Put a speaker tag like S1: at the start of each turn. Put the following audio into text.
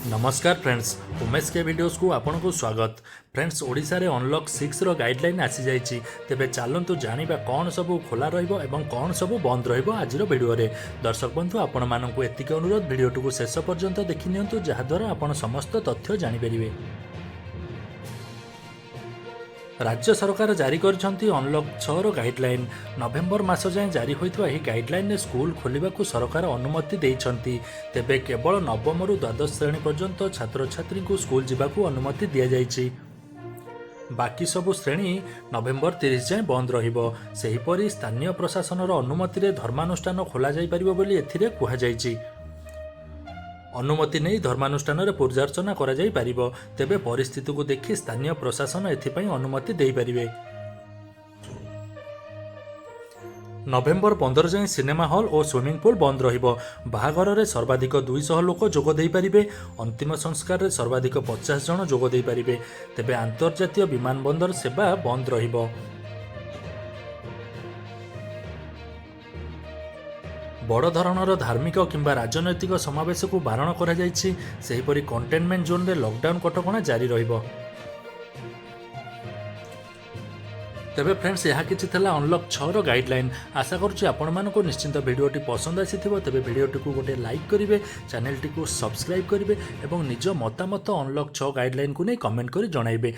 S1: ନମସ୍କାର ଫ୍ରେଣ୍ଡସ୍, ଉମେଶ କେ ଭିଡ଼ିଓସ୍କୁ ଆପଣଙ୍କୁ ସ୍ୱାଗତ। ଫ୍ରେଣ୍ଡସ୍, ଓଡ଼ିଶାରେ ଅନଲକ୍ 6ର ଗାଇଡ଼ଲାଇନ୍ ଆସିଯାଇଛି। ତେବେ ଚାଲନ୍ତୁ ଜାଣିବା କ'ଣ ସବୁ ଖୋଲା ରହିବ ଏବଂ କ'ଣ ସବୁ ବନ୍ଦ ରହିବ ଆଜିର ଭିଡ଼ିଓରେ। ଦର୍ଶକ ବନ୍ଧୁ, ଆପଣମାନଙ୍କୁ ଏତିକି ଅନୁରୋଧ, ଭିଡ଼ିଓଟିକୁ ଶେଷ ପର୍ଯ୍ୟନ୍ତ ଦେଖିନିଅନ୍ତୁ, ଯାହାଦ୍ୱାରା ଆପଣ ସମସ୍ତ ତଥ୍ୟ ଜାଣିପାରିବେ। ରାଜ୍ୟ ସରକାର ଜାରି କରିଛନ୍ତି ଅନଲକ୍ 6ର ଗାଇଡ଼ଲାଇନ୍। ନଭେମ୍ବର ମାସ ଯାଏଁ ଜାରି ହୋଇଥିବା ଏହି ଗାଇଡ଼ଲାଇନ୍ରେ ସ୍କୁଲ ଖୋଲିବାକୁ ସରକାର ଅନୁମତି ଦେଇଛନ୍ତି। ତେବେ କେବଳ ନବମରୁ ଦ୍ୱାଦଶ ଶ୍ରେଣୀ ପର୍ଯ୍ୟନ୍ତ ଛାତ୍ରଛାତ୍ରୀଙ୍କୁ ସ୍କୁଲ ଯିବାକୁ ଅନୁମତି ଦିଆଯାଇଛି। ବାକି ସବୁ ଶ୍ରେଣୀ ନଭେମ୍ବର 30 ଯାଏଁ ବନ୍ଦ ରହିବ। ସେହିପରି ସ୍ଥାନୀୟ ପ୍ରଶାସନର ଅନୁମତିରେ ଧର୍ମାନୁଷ୍ଠାନ ଖୋଲାଯାଇପାରିବ ବୋଲି ଏଥିରେ କୁହାଯାଇଛି। ଅନୁମତି ନେଇ ଧର୍ମାନୁଷ୍ଠାନରେ ପୂଜାର୍ଚ୍ଚନା କରାଯାଇପାରିବ। ତେବେ ପରିସ୍ଥିତିକୁ ଦେଖି ସ୍ଥାନୀୟ ପ୍ରଶାସନ ଏଥିପାଇଁ ଅନୁମତି ଦେଇପାରିବେ। ନଭେମ୍ବର 15 ଯାଏଁ ସିନେମା ହଲ୍ ଓ ସୁଇମିଂ ପୁଲ୍ ବନ୍ଦ ରହିବ। ବାହାଘରରେ ସର୍ବାଧିକ 200 ଲୋକ ଯୋଗ ଦେଇପାରିବେ। ଅନ୍ତିମ ସଂସ୍କାରରେ ସର୍ବାଧିକ 50 ଜଣ ଯୋଗ ଦେଇପାରିବେ। ତେବେ ଆନ୍ତର୍ଜାତୀୟ ବିମାନ ବନ୍ଦର ସେବା ବନ୍ଦ ରହିବ। ବଡ଼ ଧରଣର ଧାର୍ମିକ କିମ୍ବା ରାଜନୈତିକ ସମାବେଶକୁ ବାରଣ କରାଯାଇଛି। ସେହିପରି କଣ୍ଟେନମେଣ୍ଟ ଜୋନ୍ରେ ଲକଡାଉନ୍ କଟକଣା ଜାରି ରହିବ। ତେବେ ଫ୍ରେଣ୍ଡସ୍, ଏହା କିଛି ଥିଲା ଅନଲକ୍ 6ର ଗାଇଡ଼ଲାଇନ୍। ଆଶା କରୁଛି ଆପଣମାନଙ୍କୁ ନିଶ୍ଚିନ୍ତ ଭିଡ଼ିଓଟି ପସନ୍ଦ ଆସିଥିବ। ତେବେ ଭିଡ଼ିଓଟିକୁ ଗୋଟେ ଲାଇକ୍ କରିବେ, ଚ୍ୟାନେଲଟିକୁ ସବସ୍କ୍ରାଇବ୍ କରିବେ ଏବଂ ନିଜ ମତାମତ ଅନଲକ୍ 6 ଗାଇଡ଼ଲାଇନ୍କୁ ନେଇ କମେଣ୍ଟ କରି ଜଣାଇବେ।